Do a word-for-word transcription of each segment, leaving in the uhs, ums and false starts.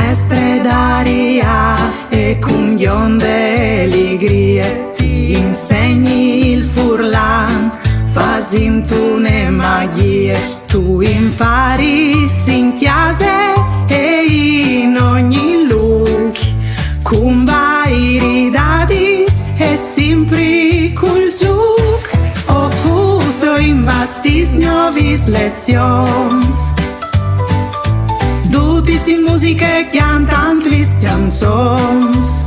Mestre Daria, e cun gjonde ligrie ti insegni il furlan, fasint une magjie. Tu imparis in cjase e in ogni lûc, cun bairi dadis e simpri cul zûc. O puso in bas tis gnovis lezions. Dutis in musiche cjantant lis cjanzons.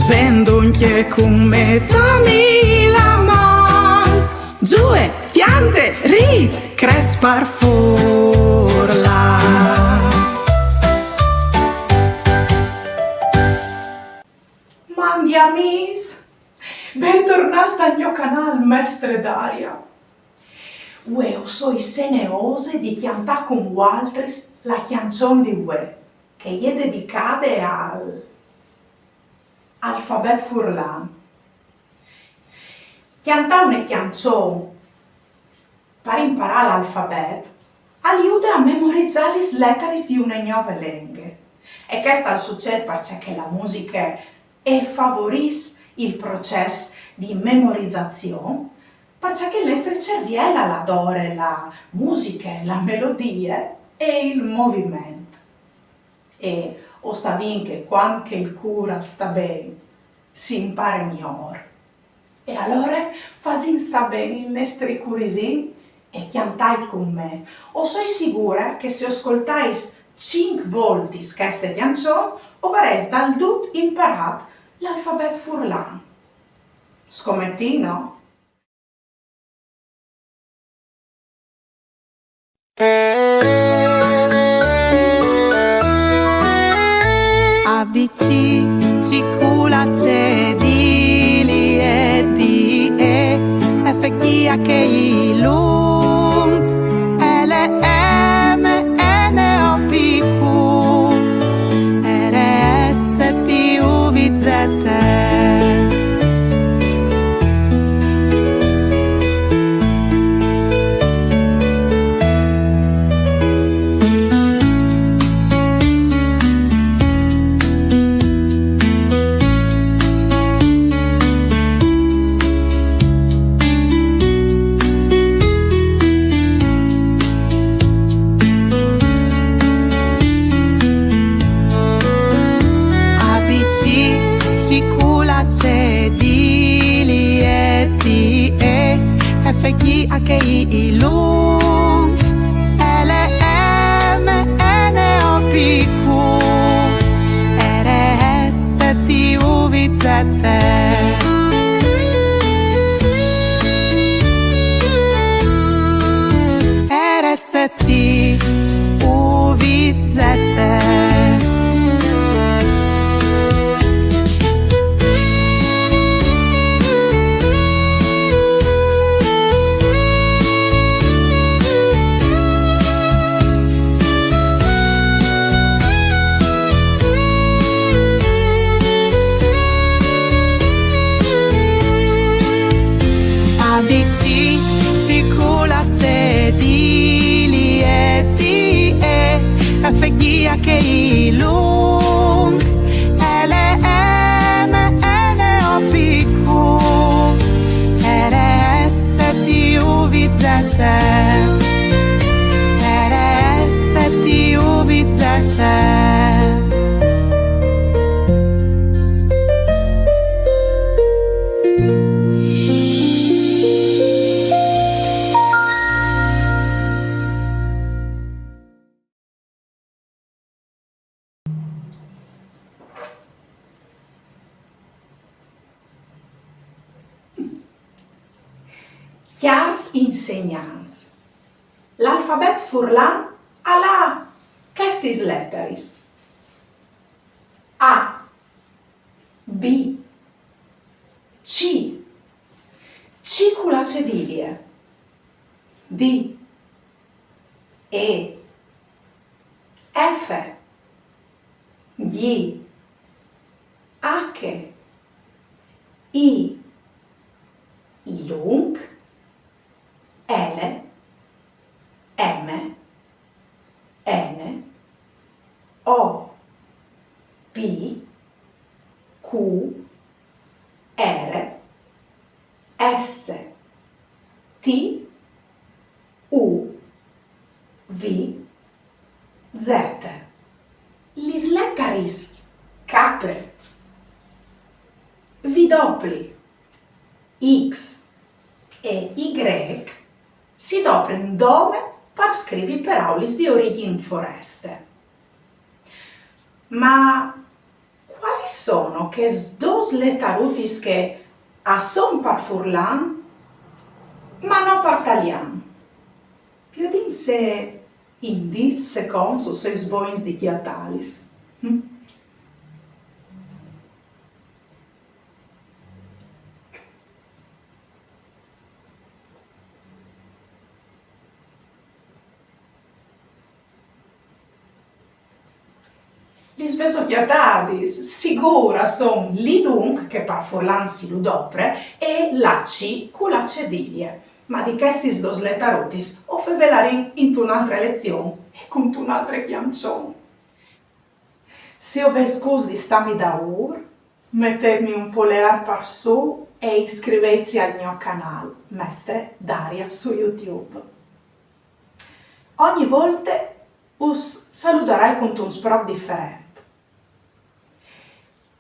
Ven duncje cun me, dami la man. Zue, cjante, rît, crès par furlan. Mandi amîs, bentornâts tal gno canâl Mestre Daria. Vuê o soi seneose di cjantâ cun vualtris la cjançon di vuê, che e je dedicade al alfabet furlan. Cjantâ une cjançon par imparâ l'alfabet al jude a memorizâ lis letaris di une gnove lenghe. E chest al sucêt parcè che la musiche e favorìs il procès di memorizazion, parcè che il nestri cerviel al adore la musiche, la melodie e il moviment. E o savìn che cuant che il cûr al sta ben, si impare miôr. E alore fasìn stâ ben il nestri curisin e cjantait cun me. O soi sigure che se o scoltais cinc voltis cheste cjançon, o varès dal dut imparât l'alfabet furlan. Scometìn, no? A, B, C, C, Q, la, C, D, L, I, E, T, E, F, G, H, I, lunc, L, M, N, O, P, Q, R, S, T, U, V, Z. A, B, C, C, Q, la, C, D, L, I, E, T, E, F, G, H, I, I, lunc, L, M, N, O, P, Q, R, S, T, U, V, Z. R, S, T, U, V, Z. A, B, C, C, Q, la, C, D, L, I, E, T, E, F, G, H, I, lunc, L, M, N, O, P, Q, R, S, T, U, V, Z. R, S, T, U, V, Z. Cjârs insegnants. L'alfabet furlan al à chestis letaris: A, B, C, C cu la cedilie, D, E, F, G, H, I, I lunc, L, M, N, O, P, Q, R, S, T, U, V, Z. Lis letaris K, W, X e Y si doprin dome par scrivi peraulis di origjin foreste. Ma cualis sono chês dôs letarutis che a son par furlan, ma no par talian? Viodìn se in dîs seconts o sês bogns di cjatâlis. Hm? Lis vêso cjatadis? Sigûr, a son l'I lunc, che par furlan si lu dopre, e la C cu la cedilie. Ma di chestis dôs letarutis o fevelarìn intune altre lezion e cuntun altri cjançon. Se o vês gust di stâmi daûr, metêtmi un poleâr par sù e iscrivêtsi al gno canâl, Mestre Daria su YouTube. Ogni volte us saludarai cuntun sproc diferent.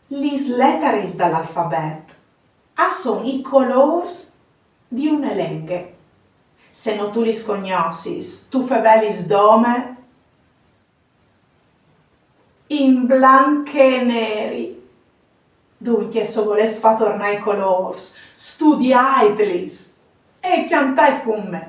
Lis letaris dal alfabet a son i colôrs di une lenghe. Se no tu lis cognossis, tu fevelis dome in blanc e neri. Duncje, se o volês fâ tornâ i colôrs, studiaitlis e cjantait cun me.